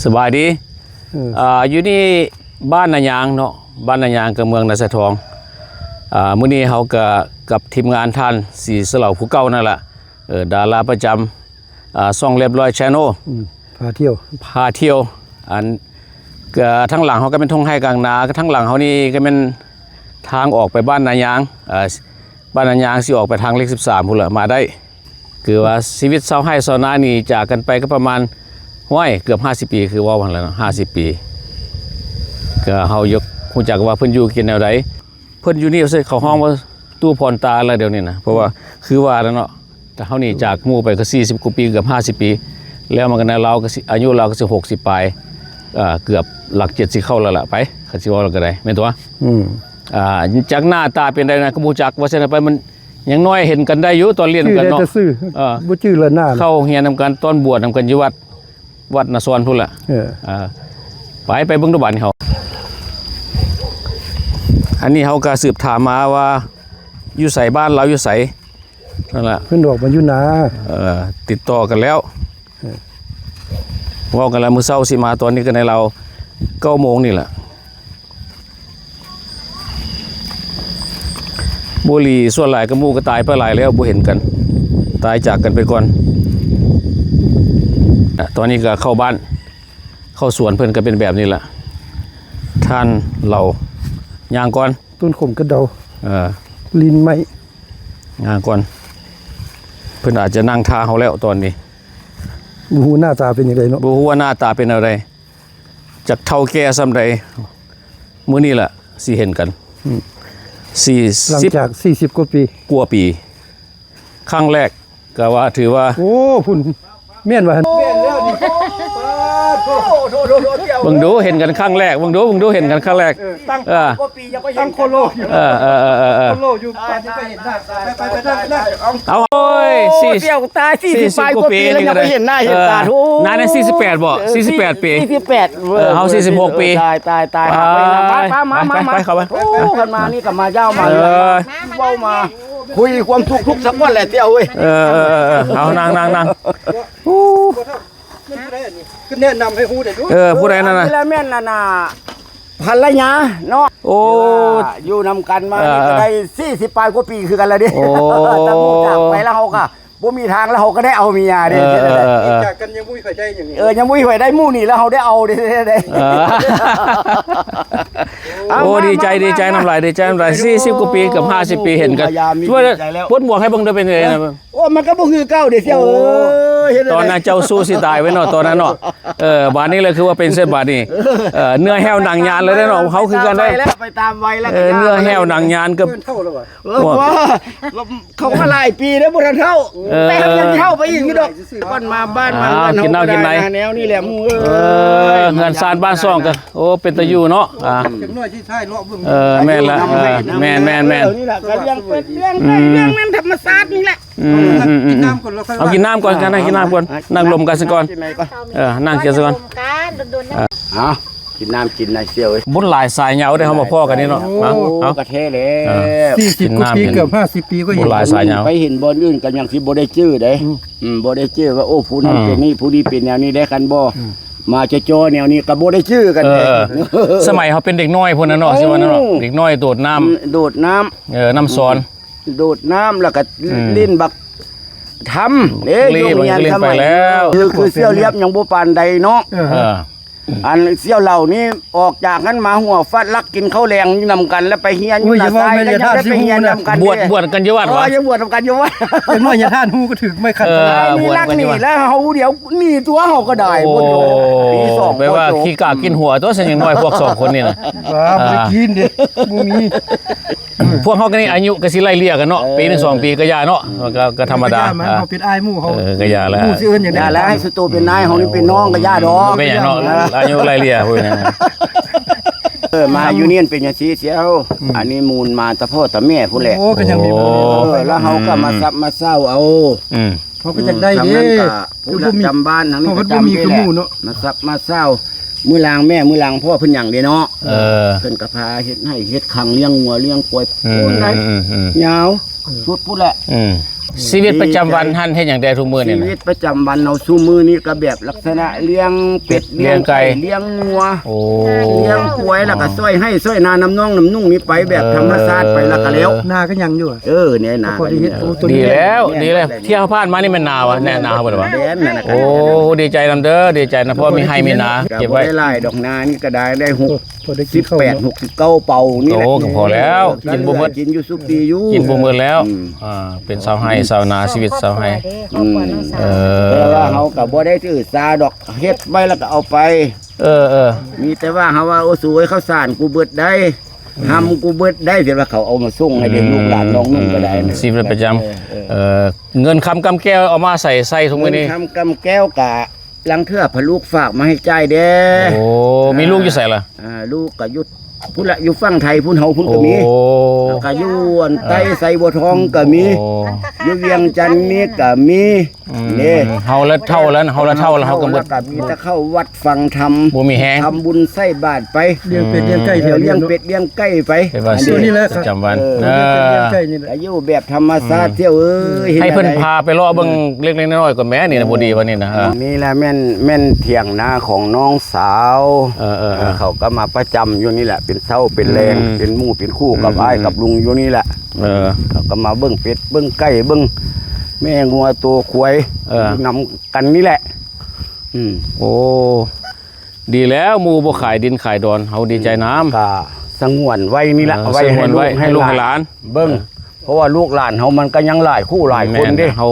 ສະບາຍດີ ເອີ ອ່າ ຢູ່ນີ້ບ້ານນາຍາງເນາະ ບ້ານນາຍາງກັບເມືອງນາຊາຍທອງ. ອ່າ ມື້ນີ້ເຮົາກໍກັບທີມງານທ່ານສີສະເຫຼົາຜູ້ເກົ່ານັ້ນລະ ເອີ ດາລາປະຈຳ ອ່າ ຊ່ອງລຽບຮ້ອຍ Channel ອືມ ພາທ່ຽວ ພາທ່ຽວ. ອັນ ກໍທາງຫຼັງເຮົາກໍແມ່ນທົ່ງໄຮ່ກາງນາ ກໍທາງຫຼັງເຮົານີ້ກໍແມ່ນທາງອອກໄປບ້ານນາຍາງ ອ່າ ບ້ານນາຍາງຊິອອກໄປທາງເລກສິບສາມພຸ້ນລະ ມາໄດ້. ຄືວ່າຊີວິດຊາວໄຮ່ຊາວນານີ້ຈາກກັນໄປກໍປະມານ ຫ້ວຍ ເກືອບຫ້າສິບປີ ຄືເວົ້າຫັ້ນແຫຼະເນາະ ຫ້າສິບປີ. ກໍເຮົາຢາກຮູ້ຈັກວ່າເພິ່ນຢູ່ກິນແນວໃດ ເພິ່ນຢູ່ນີ້ວ່າຊັ້ນ ເຂົາຮ້ອງວ່າຕູ້ພອນຕາແລ້ວດຽວນີ້ນະ ເພາະວ່າຄືວ່າແລ້ວເນາະ ແຕ່ເຮົານີ້ຈາກໝູ່ໄປກໍສີ່ສິບກວ່າປີ ເກືອບຫ້າສິບປີ ແລ້ວມັນກໍໃນລາວກໍຊິ ອາຍຸລາວກໍຊິຫົກສິບປາຍ ເອີ ເກືອບຫຼັກເຈັດສິເຂົ້າແລ້ວລະ ໄປ ຄັນຊິເວົ້າແລ້ວກໍໄດ້ ແມ່ນຕົວະ? ອືມ ອ່າ ຈັກໜ້າຕາເປັນໃດນະ ກໍບໍ່ຈັກ ວ່າຊັ້ນໄປ ມັນ ຢ່າງໜ້ອຍເຫັນກັນໄດ້ຢູ່ຕອນຮຽນນຳກັນເນາະ ຊື່ໄດ້ແຕ່ຊື່ ເອີ ບໍ່ຈື່ລະໜ້າ ເຂົ້າໂຮງຮຽນນຳກັນ ຕອນບວດນຳກັນຢູ່ວັດ ວັດນາຊອນພຸ້ນລະ. ເອີ ອ່າ ໄປ ໄປເບິ່ງດູບາດນີ້ເຮົາ ອັນນີ້ເຮົາກໍສືບຖາມມາວ່າຢູ່ໃສ ບ້ານລາວຢູ່ໃສ ນັ້ນລະ ເພິ່ນບອກວ່າຢູ່ນາ ເອີ ຕິດຕໍ່ກັນແລ້ວ ເອີ ເວົ້າກັນແລ້ວ ມື້ເຊົ້າຊິມາ ຕອນນີ້ກໍໃນລາວເກົ້າໂມງນີ້ແຫຼະ. ບໍ່ຫຼີ ສ່ວນຫຼາຍກໍໝູ່ກໍຕາຍໄປຫຼາຍແລ້ວ ບໍ່ເຫັນກັນ ຕາຍຈາກກັນໄປກ່ອນ. ອ່ະ ຕອນນີ້ກໍເຂົ້າບ້ານ ເຂົ້າສວນເພິ່ນກໍເປັນແບບນີ້ລະ ທ່ານເລົ່າ ຍ່າງກ່ອນ ຕົ້ນຂົມກະເດົາ ເອີ ລິ້ນໄມ້ ຍ່າງກ່ອນ ເພິ່ນອາດຈະນັ່ງຖ້າເຮົາແລ້ວຕອນນີ້ ບໍ່ຮູ້ໜ້າຕາເປັນຈັ່ງໃດເນາະ ບໍ່ຮູ້ວ່າໜ້າຕາເປັນແນວໃດ ຈັກເຖົ້າແກ່ສ່ຳໃດ ມື້ນີ້ລະຊິເຫັນກັນ ອືມ ສີ່ສິບ ຫຼັງຈາກສີ່ສິບກວ່າປີ ກວ່າປີ ຄັ້ງແລກ ກໍວ່າຖືວ່າ ໂອ້ ພຸ້ນ ແມ່ນວ່າ ແມ່ນແລ້ວນີ້ ເບິ່ງດູ ເຫັນກັນຄັ້ງແລກ ເບິ່ງດູ ເບິ່ງດູ ເຫັນກັນຄັ້ງແລກ ເອີ ຕັ້ງ ເອີ ກວ່າປີຍັງບໍ່ເຫັນ ຕັ້ງໂຄໂລຢູ່ ເອີ ເອີ ເອີ ໂຄໂລຢູ່ ປານນີ້ກໍເຫັນໜ້າ ໄປ ໄປ ໄປ ໄປ ໄປ ເອົາ ໂອ້ຍ ສີ່ສິບ ຕາຍ ສີ່ສິບ ສີ່ສິບປາຍກວ່າປີແລ້ວ ກວ່າປີ ຍັງບໍ່ເຫັນໜ້າເຫັນຕາ ເອີ ໂອ້ ນາຍນັ້ນສີ່ສິບແປດບໍ່ ສີ່ສິບແປດປີ ສີ່ສິບແປດ ເອີ ເຮົາສີ່ສິບຫົກປີ ຕາຍ ຕາຍ ຕາຍ ເອີ ເອົາໄປ ໄປ ໄປ ໄປ ໄປ ເຂົ້າໄປ ໂອ້ ຄັນມານີ້ກໍມາຍາວມາ ເອີ ເວົ້າມາ ຄຸຍຄວາມທຸກທຸກສາກ່ອນແຫຼະ ຕຽວເອີຍ ເອີ ເອີ ເອີ ເອົາ ນັ່ງ ນັ່ງ ນັ່ງ ໂອ້ ຄືແນະນຳໃຫ້ຮູ້ແດ່ດູ ເອີ ຜູ້ໃດນັ້ນນະ ນີ້ລະແມ່ນອັນນ່າ ພັນລະຍາເນາະ ໂອ້ ຢູ່ນຳກັນມານີ້ກໍໄດ້ສີ່ສິບປາຍກວ່າປີຄືກັນລະເດ້ ໂອ້ ຕາໝູ່ຈາກໄປລະເຮົາກໍບໍ່ມີທາງລະເຮົາກໍໄດ້ເອົາເມຍເດ້ ເອີ ເອີ ເອີ ຈາກກັນຍັງບໍ່ມີໃຜໄດ້ຫຍັງ ເອີ ຍັງບໍ່ມີໃຜໄດ້ໝູ່ນີ້ລະເຮົາໄດ້ເອົາເດ້ ເອີ ໂອ້ ດີໃຈ ດີໃຈນຳຫຼາຍ ດີໃຈນຳຫຼາຍ ສີ່ສິບກວ່າປີ ເກືອບຫ້າສິບປີ ເຫັນກັນ ປົດໝວກໃຫ້ເບິ່ງເດີ ເປັນຈັ່ງໃດນະ ໂອ້ ມັນກໍບໍ່ຄືເກົ່າເດ້ ໂອ້ ຕອນນັ້ນເຈົ້າສູ້ຊິຕາຍໄວ້ເນາະ ຕອນນັ້ນເນາະ ເອີ ບາດນີ້ລະຄືວ່າເປັນເຊັ່ນບາດນີ້ ເອີ ເນື້ອແຫ້ວໜັງຍານເລີຍເນາະ ເຮົາຄືກັນໄດ້ ໄປຕາມໄວລະ ເອີ ເນື້ອແຫ້ວໜັງຍານກັບ ເອີ ເຂົາມາຫຼາຍປີແລ້ວບໍ່ທັນເຖົ້າ ເອີ ແຕ່ເຮົາຍັງເຖົ້າໄປອີກຢູ່ດອກ ກ່ອນມາບ້ານມາເຮືອນເຮົາກໍໄດ້ ກິນນ້ຳກິນໃນ ແນວນີ້ແຫຼະໝູ່ເອີຍ ເອີ ເຮືອນຊານບ້ານຊ່ອງກໍ ໂອ້ ເປັນຕາຢູ່ເນາະ ອ່າ ຈັກໜ້ອຍຊິຖ່າຍເລາະເບິ່ງ ເອີ ແມ່ນລະ ແມ່ນ ແມ່ນ ແມ່ນ ນີ້ລະກໍລ້ຽງເປັດລ້ຽງໄກ່ ອືມ ລ້ຽງມັນທຳມະຊາດນີ້ແຫຼະ ອືມ ອືມ ອືມ ກິນນ້ຳກ່ອນ ເອົາກິນນ້ຳກ່ອນ ກັນ ກິນນ້ຳກ່ອນ ນັ່ງລົມກັນຊະກ່ອນ ກິນນ້ຳກ່ອນ ເອີ ນັ່ງກິນຊະກ່ອນ ໂດນໆ ເອົາ ກິນນ້ຳກິນໃນສ່ຽວເອີຍ ບຸນຫຼາຍສາຍຍາວເດ້ ເຮົາມາພໍ້ກັນນີ້ເນາະ ໂອ້ ເອົາ ກະແທ້ແລ້ວ ສີ່ສິບກວ່າປີ ເກືອບຫ້າສິບປີກໍເຫັນ ບຸນຫຼາຍສາຍຍາວ ໄປເຫັນບ່ອນອື່ນກໍຍັງຊິບໍ່ໄດ້ຈື່ເດ້ ອືມ ອືມ ບໍ່ໄດ້ຈື່ວ່າ ໂອ້ ຜູ້ນັ້ນເປັນນີ້ ອືມ ຜູ້ນີ້ເປັນແນວນີ້ເດ້ ຄັນບໍ່ ອືມ ມາຈໍ້ໆແນວນີ້ກໍບໍ່ໄດ້ຈື່ກັນເດ້ ເອີ ສະໄໝເຮົາເປັນເດັກນ້ອຍພຸ້ນນະເນາະ ເອີ ຊິວ່າເນາະ ເດັກນ້ອຍໂດດນ້ຳ ອືມ ໂດດນ້ຳ ເອີ ນ້ຳສອນ ໂດດນ້ຳ ແລ້ວກໍ ອືມ ຫຼິ້ນບັກທຳເດ້ ເລ ໂຮງຮຽນ ສະໄໝ ແລ້ວ ຄື ຄືສ່ຽວລຽບຍັງບໍ່ປານໃດເນາະ ເອີ ເອີ ອັນສ່ຽວເຫຼົ່ານີ້ອອກຈາກຫັ້ນມາຫົວຟາດລັກກິນເຂົ້າແລງນຳກັນ ແລ້ວໄປຮຽນຢູ່ນາຊາຍ ໂອ້ຍ ກໍຍັງໄດ້ໄປຮຽນນຳກັນ ບວດ ບວດກັນຢູ່ວັດຫວາ ເອີ ຍັງບວດນຳກັນຢູ່ວັດ ເດັກນ້ອຍຢ່າທ່ານຮູ້ກໍຖືກໄມ້ຂັດ ເອີ ບວດກັນຢູ່ວັດ ແລ້ວເຮົາດຽວໜີຕົວເຮົາກໍໄດ້ ໂອ້ ບໍ່ຢູ່ ປີສອງ ແປວ່າຂີ້ກາກກິນຫົວຕົວ ຊັ້ນຍັງນ້ອຍພວກສອງຄົນນີ້ນະ ບໍ່ໄດ້ກິນເດ້ ບໍ່ມີ ພວກເຮົາກໍນີ້ອາຍຸກໍຊິໄລ່ເລ່ຍກັນເນາະ ເອີ ປີໜຶ່ງສອງປີກໍຢ່າເນາະ ມັນກໍ ກໍທຳມະດາ ມັນກໍເປັນອ້າຍໝູ່ເຮົາ ເອີ ກໍຢ່າແລ້ວ ໝູ່ຊິເອີ້ນຫຍັງ ຢ່າແລ້ວ ໃຫ້ສະໂຕເປັນນາຍເຮົານີ້ເປັນນ້ອງກໍຢ່າດອກ ເອີ ເປັນຫຍັງເນາະ ອາຍຸໄລ່ເລ່ຍພຸ້ນ ເອີ ມາຢູ່ນີ້ມັນເປັນຈັ່ງຊີ້ສ່ຽວ ອືມ ອັນນີ້ມູນມາແຕ່ພໍ່ແຕ່ແມ່ພຸ້ນແຫຼະ ໂອ້ ກໍຍັງມີ ເອີ ແລ້ວເຮົາກໍມາ ອືມ ຊັບມາເຊົາເອົາ ອືມ ເຮົາກໍຢາກໄດ້ເດ້ ອືມ ຜູ້ນຳບ້ານທາງນີ້ກໍຈຳເດ້ແຫຼະ ມາຊັບມາເຊົາ ມື້ລາງແມ່ ມື້ລາງພໍ່ເພິ່ນຫຍັງເດ້ເນາະ ເອີ ເພິ່ນກໍພາເຮັດໄຮ່ເຮັດຄັງ ລ້ຽງງົວລ້ຽງຄວາຍ ອືມ ພຸ້ນໄດ໋ ອືມ ອືມ ຍາວ ອືມ ສຸດພຸ້ນແຫຼະ ອືມ ຊີວິດປະຈຳວັນຫັ້ນເຮັດຫຍັງແດ່ທຸກມື້ນີ້ນະ? ຊີວິດປະຈຳວັນເຮົາຊຸມື້ນີ້ກໍແບບລັກສະນະລ້ຽງເປັດ ລ້ຽງໄກ່ ລ້ຽງງົວ ໂອ້ ລ້ຽງຄວາຍ ແລ້ວກໍຊ່ອຍໄຮ່ຊ່ອຍນານຳນ້ອງນຳນຸ່ງນີ້ໄປແບບທຳມະຊາດໄປ ເອີ ແລ້ວກໍແລ້ວ. ນາກໍຍັງຢູ່ ເອີ ແນ່ນາ ກໍພໍໄດ້ເຮັດ ໂອ້ ດີແລ້ວ ດີແລ້ວ ທີ່ເຮົາຜ່ານມານີ້ແມ່ນນາວະ? ແນ່ນາເພິ່ນວ່າ ແມ່ນນັ້ນນະ. ໂອ້ ດີໃຈນຳເດີ ດີໃຈນຳ ເພາະມີໄຮ່ມີນາ ເກັບໄວ້ ບໍ່ໄດ້ຫຼາຍດອກ ນານີ້ກໍໄດ້ ໄດ້ຫົກ ພໍໄດ້ກິນເຂົ້າເນາະ ສິບແປດ ຫົກສິບເກົ້າເປົານີ້ແຫຼະ ໂອ້ ກໍພໍແລ້ວ ກິນບໍ່ໝົດ ກິນຢູ່ຊຸປີຢູ່ ກິນບໍ່ໝົດແລ້ວ ອືມ ອ່າ ເປັນຊາວໄຮ່ຊາວນາ ຊີວິດຊາວໄຮ່ ອືມ ເອີ ແຕ່ວ່າເຮົາກໍບໍ່ໄດ້ຖືສາດອກ ເຮັດໄວ້ແລ້ວກໍເອົາໄປ ເອີໆ ມີແຕ່ວ່າເຮົາວ່າ ໂອ້ ສວຍ ເຂົ້າສານກູເບິດໄດ້ ອືມ ຮຳກູເບິດໄດ້ ແຕ່ວ່າເຂົາເອົາມາສົ່ງໃຫ້ເດັກ ອືມ ລູກຫຼານນ້ອງນຸ່ງກໍໄດ້ ອືມ ຊີວິດປະຈຳ ເອີໆ ເອີ ເງິນຄຳກຳແກ້ວເອົາມາໃສ່ ໃສ່ທຸກມື້ນີ້ ເງິນຄຳກຳແກ້ວກະ ລາງເທື່ອພະລູກຝາກມາໃຫ້ຈ່າຍແດ່. ໂອ້ ມີລູກຢູ່ໃສລະ? ອ່າ ລູກກໍຢູ່ພຸ້ນລະ ຢູ່ຝັ່ງໄທພຸ້ນ ເຮົາພຸ້ນກໍມີ. ໂອ້ ແລ້ວກໍຢູ່ອັນໃຕ້ ເອີ ໄຊບົວທອງກໍມີ. ໂອ້ ຢູ່ວຽງຈັນນີ້ກໍມີ. ອືມ ເດ້ ເຮົາລະເຖົ້າແລ້ວ ເຮົາລະເຖົ້າແລ້ວ ເຮົາກໍໝົດ ກໍມີແຕ່ເຂົ້າວັດຟັງທຳ ບໍ່ມີແຮງ ທຳບຸນໃສ່ບາດໄປ ລ້ຽງເປັດລ້ຽງໄກ່ແຖວນີ້ເນາະ ລ້ຽງເປັດລ້ຽງໄກ່ໄປ ເຮັດວ່າຊີວິດປະຈຳວັນ ເອີ ເອີ ລ້ຽງເປັດລ້ຽງໄກ່ນີ້ແຫຼະ ກໍຢູ່ແບບທຳມະຊາດ ອືມ ທ່ຽວເອີຍ ເຮັດ ໃຫ້ເພິ່ນ ແນວໃດ ພາໄປເລາະເບິ່ງ ເອີ ເລັກໆນ້ອຍໆ ກໍແມ່ນນີ້ນະ ເອີ ພໍດີວ່ານີ້ນະ ເອີ ນີ້ລະແມ່ນ ແມ່ນຖຽງນາຂອງນ້ອງສາວ ເອີໆໆ ເອີ ເຂົາກໍມາປະຈຳຢູ່ນີ້ແຫຼະ ເປັນເຊົ້າເປັນແລງ ອືມ ເປັນໝູ່ເປັນຄູ່ກັບ ອືມໆໆ ອ້າຍກັບລຸງຢູ່ນີ້ແຫຼະ ເອີ ເຂົາກໍມາເບິ່ງເປັດເບິ່ງໄກ່ເບິ່ງແມ່ງົວໂຕຄວາຍ ເອີ ຢູ່ນຳ ກັນນີ້ແຫຼະ ອືມ ໂອ້ ດີແລ້ວ ໝູ່ບໍ່ຂາຍດິນຂາຍດອນ ເຮົາດີໃຈນຳ ກະສະຫງວນໄວ້ນີ້ລະ ເອີ ໄວ້ໃຫ້ລູກໃຫ້ຫຼານ ສະຫງວນໄວ້ໃຫ້ລູກໃຫ້ຫຼານ ເບິ່ງ ເອີ ເພາະວ່າລູກຫຼານເຮົາມັນກໍຍັງຫຼາຍຄູ່ຫຼາຍຄົນເດ້ ແມ່ນ ເຮົາ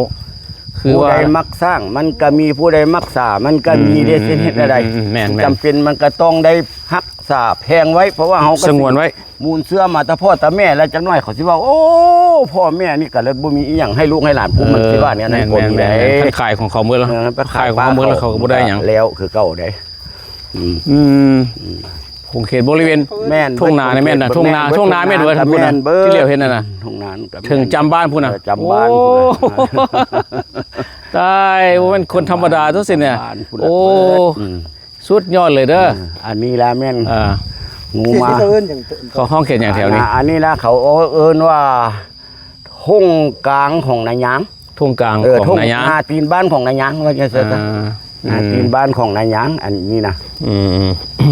ຄືວ່າ ຜູ້ໃດມັກສ້າງມັນກໍມີ ຜູ້ໃດມັກສາມັນກໍມີເດ້ ອືມ ຊິເຮັດແນວໃດ ອືມ ແມ່ນໆ ຈຳເປັນມັນກໍຕ້ອງໄດ້ຮັກສາແພງໄວ້ ເພາະວ່າເຮົາກໍ ສະຫງວນໄວ້ ມູນເຊື້ອມາແຕ່ພໍ່ແຕ່ແມ່ ແລ້ວຈັກໜ້ອຍເຂົາຊິເວົ້າ ໂອ້ ພໍ່ແມ່ນີ້ກໍເລີຍບໍ່ມີອີ່ຫຍັງໃຫ້ລູກໃຫ້ຫຼານ ຜູ້ມັນ ເອີ ຊິວ່າແນວນັ້ນ ແມ່ນໆ ກໍມີໄດ້ ຄັນຂາຍຂອງເຂົາໝົດແລ້ວ ເອີ ຄັນຂາຍຂອງເຂົາໝົດແລ້ວ ເຂົາກໍບໍ່ໄດ້ຫຍັງ ແລ້ວຄືເກົ່າໄດ້ ອືມ ອືມ ຂົງເຂດບໍລິເວນ ແມ່ນ ທົ່ງນານີ້ແມ່ນນະ ທົ່ງນາ ທົ່ງນາແມ່ນເບິດ ແມ່ນເບິດ ທີ່ຫຼຽວເຫັນນັ້ນນະ ທົ່ງນາກໍແມ່ນ ເຖິງຈຳບ້ານພຸ້ນນະ ເອີ ຈຳບ້ານ ໂອ້ ພຸ້ນນະ ຕາຍ ບໍ່ແມ່ນຄົນທຳມະດາຕົວຊີ້ນີ້ ໂອ້ ອືມ ສຸດຍອດເລີຍເດີ ເອີ ອັນນີ້ລະແມ່ນ ອ່າ ງູມາ ເຂົາເອີ້ນຫຍັງ ເຂົາຮ້ອງເຂດຫຍັງແຖວນີ້ ອັນນີ້ລະເຂົາເອີ້ນວ່າ ທົ່ງກາງຂອງນາຍາງ ທົ່ງກາງ ເອີ ຂອງນາຍາງ ໜ້າຕີນບ້ານຂອງນາຍາງ ວ່າຈັ່ງຊັ້ນ ອ່າ ໜ້າຕີນ ອືມ ບ້ານຂອງນາຍາງ ອັນນີ້ນະ ອືມ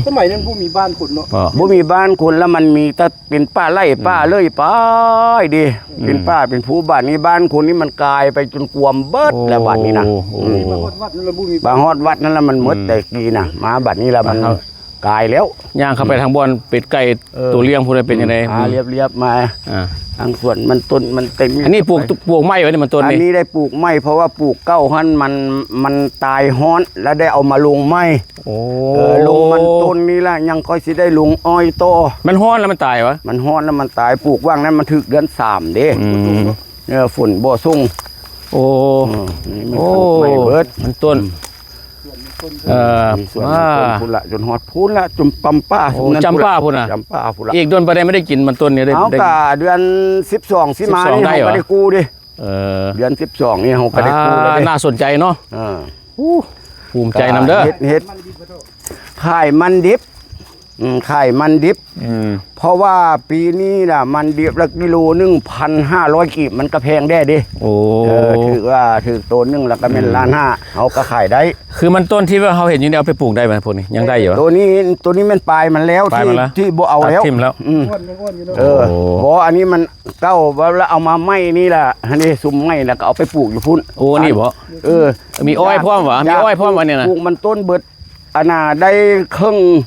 ສະໄໝນັ້ນບໍ່ມີບ້ານຄົນເນາະ ບໍ່ມີບ້ານຄົນ ແລ້ວມັນມີແຕ່ເປັນປ່າໄລ່ ອືມ ປ່າເລີຍໄປເດ້ ອືມ ເປັນປ່າເປັນພູ ບາດນີ້ບ້ານຄົນນີ້ມັນກາຍໄປຈົນກວມເບິດແລ້ວ ໂອ້ ບາດນີ້ນະ ໂອ້ ອືມ ມາຮອດວັດນັ້ນລະບໍ່ມີ ມາຮອດວັດນັ້ນລະມັນໝົດ ອືມ ແຕ່ກີ້ນະ ມາບາດນີ້ລະມັນ ກາຍແລ້ວ ຍ່າງເຂົ້າໄປ ອືມ ທາງບ່ອນເປັດໄກ່ ເອີ ໂຕລ້ຽງພຸ້ນເປັນຈັ່ງໃດ ອືມ ຫາລຽບໆມາ ອ່າ ທາງສວນມັນຕົ້ນມັນເຕັມ ອັນນີ້ປູກ ປູກໄມ້ໄວ້ນີ້ມັນຕົ້ນນີ້ ອັນນີ້ໄດ້ປູກໄມ້ ເພາະວ່າປູກເກົ່າຫັ້ນມັນ ມັນຕາຍຮ້ອນ ແລ້ວໄດ້ເອົາມາລົງໃໝ່ ໂອ້ ເອີ ລົງມັນຕົ້ນນີ້ລະ ຍັງຄ່ອຍຊິໄດ້ລົງອ້ອຍຕໍ່ ມັນຮ້ອນແລ້ວມັນຕາຍຫວາ ມັນຮ້ອນແລ້ວມັນຕາຍ ປູກຫວ່າງນັ້ນມັນຖືກເດືອນສາມເດ້ ອືມ ເອີ ຝົນບໍ່ສົ່ງ ໂອ້ ເອີ ນີ້ມັນ ໂອ້ ປູກໄມ້ເບິດ ມັນຕົ້ນ ອືມ ເອີ ສວນມັນຕົ້ນພຸ້ນລະ ຈົນຮອດພຸ້ນລະ ຈົນປຳປາ ໂອ້ ຈົນນັ້ນ ຈຳປາພຸ້ນນະ ຈຳປາພຸ້ນລະ ອີກດົນປານໃດໄມ່ໄດ້ກິນມັນຕົ້ນນີ້ເດ້ ເອົາ ກະເດືອນສິບສອງຊິມານີ້ເຮົາກໍໄດ້ກູ້ເດ້ ເອີ ເດືອນສິບສອງນີ້ເຮົາກໍໄດ້ກູ້ແລ້ວເດ້ ອ່າ ໜ້າສົນໃຈເນາະ ເອີ ໂອ້ ພູມໃຈນຳເດີ ເຮັດ ເຮັດ ຂາຍມັນດິບ ອືມ ຂາຍມັນດິບ ອືມ ເພາະວ່າປີນີ້ນະ ມັນດິບລະກິໂລໜຶ່ງພັນຫ້າຮ້ອຍກີບ ມັນກໍແພງແດ່ເດ້ ໂອ້ ເອີ ຖືກວ່າຖືກໂຕໜຶ່ງລະກໍແມ່ນ ອືມ ລ້ານຫ້າ ເຮົາກໍຂາຍໄດ້ ຄືມັນຕົ້ນທີ່ວ່າເຮົາເຫັນຢູ່ນີ້ ເອົາໄປປູກໄດ້ບໍ່ ພວກນີ້ຍັງໄດ້ຢູ່ຫວາ ໂຕນີ້ ໂຕນີ້ແມ່ນປາຍມັນແລ້ວ ທີ່ ທີ່ບໍ່ເອົາແລ້ວ ຕັດຖິ້ມແລ້ວ ອືມ ເອີ ບໍ່ ອັນນີ້ມັນເກົ່າ ແລ້ວເອົາມາໃໝ່ນີ້ລະ ອັນນີ້ຊຸມໃໝ່ລະກໍເອົາໄປປູກຢູ່ພຸ້ນ ໂອ້ ນີ້ບໍ່ ເອີ ມີອ້ອຍພ້ອມຫວາ ມີອ້ອຍພ້ອມຫວານີ້ນະ ປູກມັນຕົ້ນເບິດ ອັນນ່າ ໄດ້ເຄິ່ງ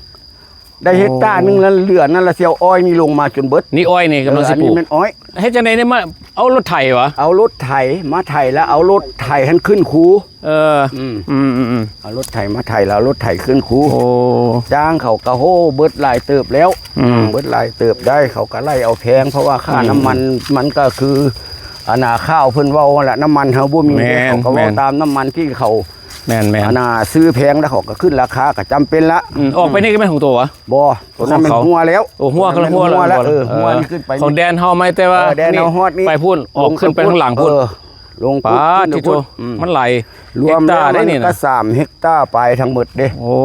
ໄດ້ເຮັກຕາໜຶ່ງ ໂອ້ ນັ້ນ ເຫຼືອນັ້ນລະຊິເອົາອ້ອຍນີ້ລົງມາຈົນເບິດ ນີ້ອ້ອຍນີ້ກຳລັງຊິປູກ ເອີ ອັນນີ້ແມ່ນອ້ອຍ ເຮັດຈັ່ງໃດນີ້ ມາເອົາລົດໄຖຫວາ ເອົາລົດໄຖມາໄຖ ແລ້ວເອົາລົດໄຖຫັ້ນຂຶ້ນຄູ ເອີ ອືມ ອືມໆໆ ເອົາລົດໄຖມາໄຖ ແລ້ວເອົາລົດໄຖຂຶ້ນຄູ ໂອ້ ຈ້າງເຂົາກະ ໂຫ ເບິດຫຼາຍເຕີບແລ້ວ ອືມ ເບິດຫຼາຍເຕີບໄດ້ ເຂົາກະໄລ່ເອົາແພງ ເພາະວ່າຄ່າ ອືມ ນ້ຳມັນ ມັນກະຄື ອັນນ່າ ຂ່າວເພິ່ນເວົ້າຫັ້ນລະ ນ້ຳມັນເຮົາບໍ່ມີ ແມ່ນ ເຂົາກະເວົ້າ ແມ່ນ ຕາມນ້ຳມັນທີ່ເຂົາ ແມ່ນໆ ອັນນ່າ ຊື້ແພງແລ້ວເຂົາກໍຂຶ້ນລາຄາກໍຈຳເປັນລະ ອືມ ອອກໄປນີ້ກໍແມ່ນຂອງໂຕຫວາ? ບໍ່ ໂຕນັ້ນແມ່ນຫົວແລ້ວ ໂອ້ ຫົວ ຫົວແລ້ວ ເອີ ຫົວນີ້ຂຶ້ນໄປ ຂອງແດນເຮົາໄມ ແຕ່ວ່າ ເອີ ແດນເຮົາຮອດນີ້ ໄປພຸ້ນ ອອກຂຶ້ນໄປທາງຫຼັງພຸ້ນ ເອີ ລົງປຸບ ປາດ ຂຶ້ນ ທິໂທ ພຸ້ນ ອືມ ມັນຫຼາຍ ລວມແລ້ວ ເຮັກຕາໄດ້ນີ້ນະ ມັນກໍສາມເຮັກຕາປາຍທັງໝົດເດ້. ໂອ້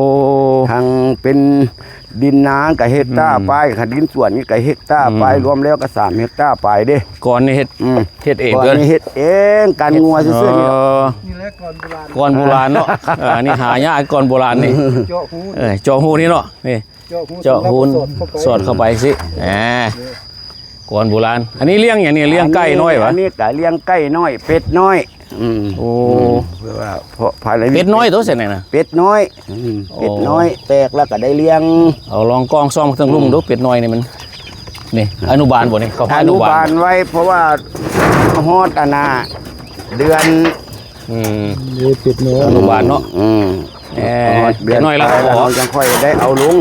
ທັງເປັນດິນນາກໍເຮັກຕາ ອືມ ປາຍ ຄັນດິນສວນນີ້ກໍເຮັກຕາປາຍ ອືມ ລວມແລ້ວກໍສາມເຮັກຕາປາຍເດ້. ກ່ອນນີ້ເຮັດ ອືມ ເຮັດເອງ ກ່ອນນີ້ເຮັດເອງ ກັນງົວຊື່ໆ ນີ້ແຫຼະ ເອີ ນີ້ແຫຼະກ່ອນໂບລານ ກ່ອນໂບລານເນາະ. ເອີ ອັນນີ້ຫາຍາກ ກ່ອນໂບລານນີ້ ເຈາະຮູ ເອີ ເຈາະຮູນີ້ເນາະ ນີ້ ເຈາະຮູ ເຈາະຮູ ສອດເຂົ້າໄປ ສອດເຂົ້າໄປຊິ ອ່າ ກ່ອນໂບລານ. ອັນນີ້ລ້ຽງຫຍັງນີ້? ລ້ຽງໄກ່ນ້ອຍຫວາ? ອັນນີ້ກໍລ້ຽງໄກ່ນ້ອຍ ເປັດນ້ອຍ. ອືມ ໂອ້ ອືມ ເພາະວ່າ ເພາະພາຍໃນ ເປັດນ້ອຍໂຕຊັ້ນນະ? ເປັດນ້ອຍ ອືມ ໂອ້ ເປັດນ້ອຍ ແຕກແລ້ວກໍໄດ້ລ້ຽງ. ເອົາລອງກ້ອງສ່ອງເທິງລຸ່ມດູ ອືມ ເປັດນ້ອຍນີ້ມັນ ນີ້ ອາ ອະນຸບານບໍ່ນີ້? ເຂົາອະນຸບານ ອະນຸບານໄວ້ ເພາະວ່າຮອດອັນນ່າ ເດືອນ ອືມ ເປັດນ້ອຍ ອະນຸບານເນາະ. ອືມ ເອີ ເປັດນ້ອຍແລ້ວ ເຮົາຈັ່ງຄ່ອຍໄດ້ເອົາລົງ.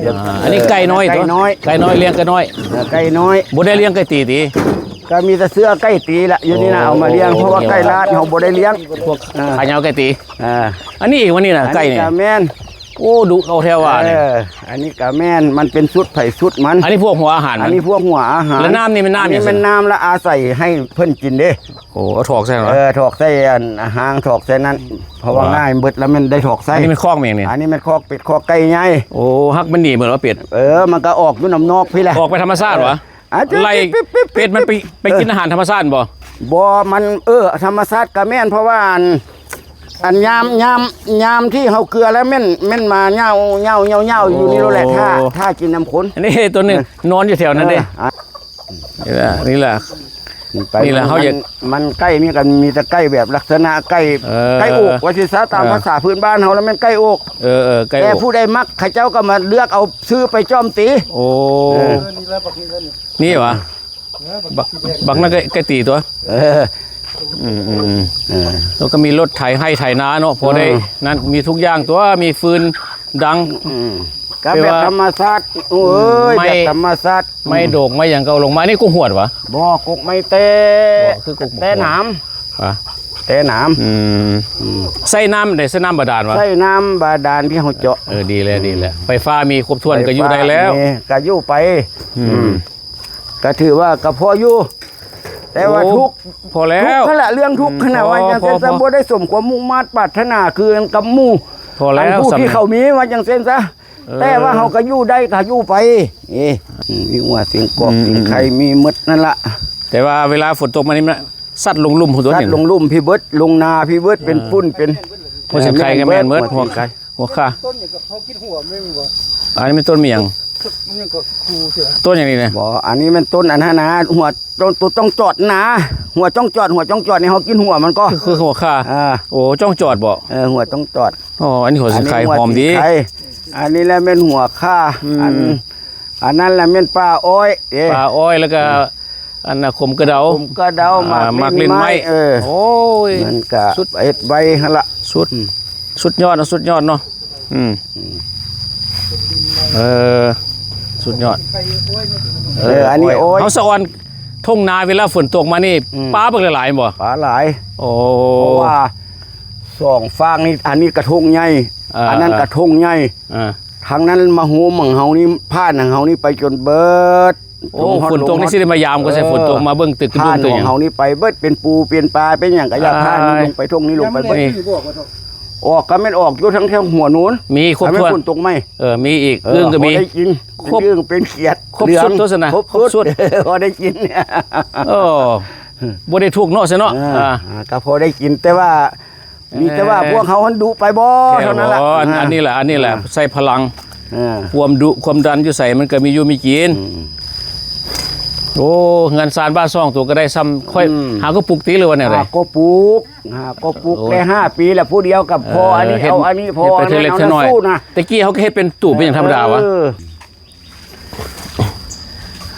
ອ່າ ອັນນີ້ໄກ່ນ້ອຍ ໄກ່ນ້ອຍ ໄກ່ນ້ອຍ ລ້ຽງໄກ່ນ້ອຍ ເອີ ໄກ່ນ້ອຍ ບໍ່ໄດ້ລ້ຽງໄກ່ຕີຕິ? ກໍມີແຕ່ເຊື້ອໄກ່ຕີລະ ຢູ່ນີ້ນະ ເອົາມາລ້ຽງ ເພາະວ່າໄກ່ລາດເຮົາບໍ່ໄດ້ລ້ຽງ ພວກ ອ່າ ຂາຍາວໄກ່ຕີ. ອ່າ ອັນນີ້ອີກ ອັນນີ້ນະ ອັນນີ້ໄກ່ນີ້ ກໍແມ່ນ. ໂອ້ ດຸເອົາແທ້ວ່ານີ້. ເອີ ອັນນີ້ກໍແມ່ນ ມັນເປັນຊຸດໃຜຊຸດມັນ. ອັນນີ້ພວກຫົວອາຫານມັນ ອັນນີ້ພວກຫົວອາຫານ. ແລ້ວນ້ຳນີ້ແມ່ນນ້ຳຫຍັງ? ອັນນີ້ແມ່ນນ້ຳລະອາໄສໃຫ້ເພິ່ນກິນເດ້. ໂອ້ ເອົາຖອກໃສ່ຫວາ? ເອີ ຖອກໃສ່ອັນຫາງ ຖອກໃສ່ນັ້ນ ເພາະວ່າງ່າຍເບິດລະແມ່ນໄດ້ຖອກໃສ່. ອັນນີ້ແມ່ນຄອກແມ່ນຫຍັງນີ້? ອັນນີ້ແມ່ນຄອກເປັດຄອກໄກ່ໃຫຍ່. ໂອ້ ຮັກມັນໜີເໝິດວ່າເປັດ? ເອີ ມັນກໍອອກຢູ່ນຳນອກພີ້ແຫຼະ ອອກໄປທຳມະຊາດຫວາ? ອ່າ ໄລ່ເປັດມັນໄປ ໄປກິນອາຫານທຳມະຊາດບໍ່? ບໍ່ ມັນ ເອີ ທຳມະຊາດກໍແມ່ນ ເພາະວ່າອັນ ອັນຍາມ ຍາມ ຍາມທີ່ເຮົາເກືອແລ້ວແມ່ນ ແມ່ນມາເຫຍົາ ເຫຍົາ ເຫຍົາ ເຫຍົາຢູ່ນີ້ໂລດແຫຼະ. ໂອ້ ຖ້າ ຖ້າກິນນຳຄົນ. ອັນນີ້ຕົວໜຶ່ງ ເອີ ນອນຢູ່ແຖວນັ້ນເດ້. ເອີ ອ່າ ນີ້ແຫຼະ ນີ້ແຫຼະ ນີ້ແຫຼະ ມັນ ເຮົາຢາກ ມັນ ມັນໄກ່ນີ້ກໍມີແຕ່ໄກ່ແບບລັກສະນະໄກ່ ເອີ ໄກ່ອອກ ວ່າຊິຊະ ຕາມ ເອີ ພາສາພື້ນບ້ານເຮົາແລ້ວແມ່ນໄກ່ອອກ. ເອີ ເອີ ໄກ່ອອກ ແຕ່ຜູ້ໃດມັກ ເຂົາເຈົ້າກໍມາເລືອກເອົາຊື້ໄປຈ້ອມຕີ. ໂອ້ ເອີ ນີ້ຫວາ? ບັກ ບັກນັ້ນກໍໄກ່ຕີຕົວະ. ເອີ ອືມ ອືມ ອືມ ເອີ ແລ້ວກໍມີລົດໄຖໄຮ່ໄຖນາເນາະ ພໍໄດ້ ເອີ ນັ້ນ ມີທຸກຢ່າງຕົວະ ມີຟືນດັງ ອືມ ກໍແບບທຳມະຊາດ. ໂອ້ຍ ໄມ້ ແບບທຳມະຊາດ ໄມ້ ອືມ ໂດກໄມ້ຫຍັງກໍເອົາລົງມາ. ອັນນີ້ກົກຫວດຫວາ? ບໍ່ ກົກໄມ້ແຕ່ ບໍ່ ຄືກົກ ແຕ່ໜາມ ຮະ ແຕ່ໜາມ. ອືມ ອືມ ໃຊ້ນ້ຳໃດ? ໃຊ້ນ້ຳບາດານຫວາ? ໃຊ້ນ້ຳບາດານທີ່ເຮົາເຈາະ. ເອີ ດີແລ້ວ ອືມ ດີແລ້ວ ໄຟຟ້າມີຄົບຖ້ວນ ໄຟຟ້າ ກໍຢູ່ໄດ້ແລ້ວ ມີ ກໍຢູ່ໄປ. ອືມ ອືມ ກໍຖືວ່າກໍພໍຢູ່ ແຕ່ວ່າ ໂອ້ ທຸກ ພໍແລ້ວ ທຸກຫັ້ນລະ ເລື່ອງທຸກ ອືມ ຫັ້ນນະ ພໍ ວ່າຈັ່ງຊັ້ນ ພໍ ຊະ ພໍ ບໍ່ໄດ້ສົມຄວາມມຸ່ງມາດປາດຖະໜາຄືກັບໝູ່ ພໍແລ້ວ ອັນຜູ້ທີ່ເຂົາມີ ວ່າຈັ່ງຊັ້ນຊະ. ເອີ ແຕ່ວ່າເຮົາກໍຢູ່ໄດ້ ກໍຢູ່ໄປ. ເອີ ອືມ ມີຫົວສິງກອກ ອືມ ສິງໄຄ ອືມ ມີໝົດນັ້ນລະ. ແຕ່ວ່າເວລາຝົນຕົກມານີ້ ມັນຊັດລົງລຸ່ມພຸ້ນຕົວະ ຊັດລົງລຸ່ມພີ້ເບິດ ລົງນາພີ້ເບິດ ເປັນ ເອີ ຝຸ່ນ ເປັນ ຫົວສິງໄຄກໍແມ່ນເບິດ ເອີ ຫົວສິງໄຄ ຫົວຂ່າ ຕົ້ນຫຍັງກໍເຂົາກິນຫົວມັນບໍ່? ອັນນີ້ແມ່ນຕົ້ນຫຍັງ? ຕົ້ນຫຍັງກໍຄູເທື່ອ ຕົ້ນຫຍັງນີ້ນະ? ບໍ່ ອັນນີ້ແມ່ນຕົ້ນອັນນັ້ນນະ ຫົວ ຕົ້ນ ໂຕຈ້ອງຈອດນະ ຫົວຈ້ອງຈອດ ຫົວຈ້ອງຈອດນີ້ ເຮົາກິນຫົວມັນກໍ ຄື ຄືຫົວຂ່າ. ອ່າ ໂອ້ ຈ້ອງຈອດບໍ່? ເອີ ຫົວຈ້ອງຈອດ. ອໍ ອັນນີ້ຫົວສິງໄຄ ຫອມດີ. ອັນນີ້ແຫຼະແມ່ນຫົວຂ່າ. ອືມ ອັນ ອັນນັ້ນລະແມ່ນປ່າອ້ອຍເດ້ ປ່າອ້ອຍ ແລ້ວກໍ ອືມ ອັນນ່າ ຂົມກະເດົາ ຂົມກະເດົາ ອ່າ ໝາກຫຼິ້ນໄມ້ ໝາກຫຼິ້ນໄມ້ ເອີ ໂອ້ຍ ມັນກະ ສຸດ ເຮັດໄວ້ຫັ້ນລະ ສຸດ ອືມ ສຸດຍອດເນາະ ສຸດຍອດເນາະ. ອືມ ອືມ ເອີ ສຸດຍອດ. ເອີ ເອີ ອັນນີ້ໂອ້ຍ ເຮົາສະອອນທົ່ງນາ ເວລາຝົນຕົກມານີ້ ອືມ ປາບັກຫຼາຍໆ ບໍ່? ປາຫຼາຍ. ໂອ້ ເພາະວ່າສອງຟາກນີ້ ອັນນີ້ກະທົ່ງໃຫຍ່ ເອີ ອັນນັ້ນກະທົ່ງໃຫຍ່ ເອີ ທາງນັ້ນມາໂຮມຂອງເຮົານີ້ ຜ່ານຂອງເຮົານີ້ໄປຈົນເບີດ. ໂອ້ ຝົນຕົກນີ້ຊິໄດ້ມາຢາມກໍໃສ່ ເອີ ຝົນຕົກມາເບິ່ງຕຶກກະດຸ້ງຕຶກຫຍັງ ເຮົານີ້ໄປເບິດ ເປັນປູເປັນປາເປັນຫຍັງກໍຢາກ ອ່າ ຜ່ານນີ້ລົງໄປທົ່ງນີ້ລົງໄປເບິດ. ນີ້ ອອກກໍແມ່ນອອກຢູ່ທາງແຖວຫົວໂນນ ມີຄົບຖ້ວນ ແມ່ນຝົນຕົກໃໝ່ ເອີ ມີອີກ ເອີ ອຶ່ງກໍມີ ພໍໄດ້ກິນ ຄົບ ອຶ່ງເປັນຂຽດ ຄົບຊຸດ ເຫຼືອງ ຕົວະຊັ້ນນະ ຄົບຊຸດ ພໍໄດ້ກິນ. ໂອ້ ບໍ່ໄດ້ທຸກເນາະ ຊັ້ນເນາະ. ເອີ ອ່າ ອ່າ ກໍພໍໄດ້ກິນ ແຕ່ວ່າ ມີແຕ່ວ່າ ເອີ ພວກເຮົາຫັ້ນດຸໄປບໍ່ ແມ່ນ ເທົ່ານັ້ນລະ. ອັນ ອ່າ ອັນນີ້ລະ ອັນນີ້ລະ ອ່າ ໃຊ້ພະລັງ ອ່າ ຄວາມດຸຄວາມດັນຢູ່ໃສ ມັນກໍມີຢູ່ມີກິນ. ອືມ ໂອ້ ເຮືອນຊານບ້ານຊ່ອງໂຕກໍໄດ້ຊ່ຳຂ້ອຍ ອືມ ຫາກໍປຸກຕິ ຫຼືວ່າແນວໃດ? ຫາກໍປຸກ ຫາກໍປຸກ ໂອ້ຍ ໄດ້ຫ້າປີລະ ຜູ້ດຽວກັບພໍ່ ເອີ ອັນນີ້ ເຮັດ ເອົາອັນນີ້ ພໍ່ ເຮັດໄປເທື່ອເລັກເທື່ອນ້ອຍ. ຕະກີ້ເຮົາກໍເຮັດເປັນຕູບເປັນຫຍັງທຳມະດາຫວາ? ເອີ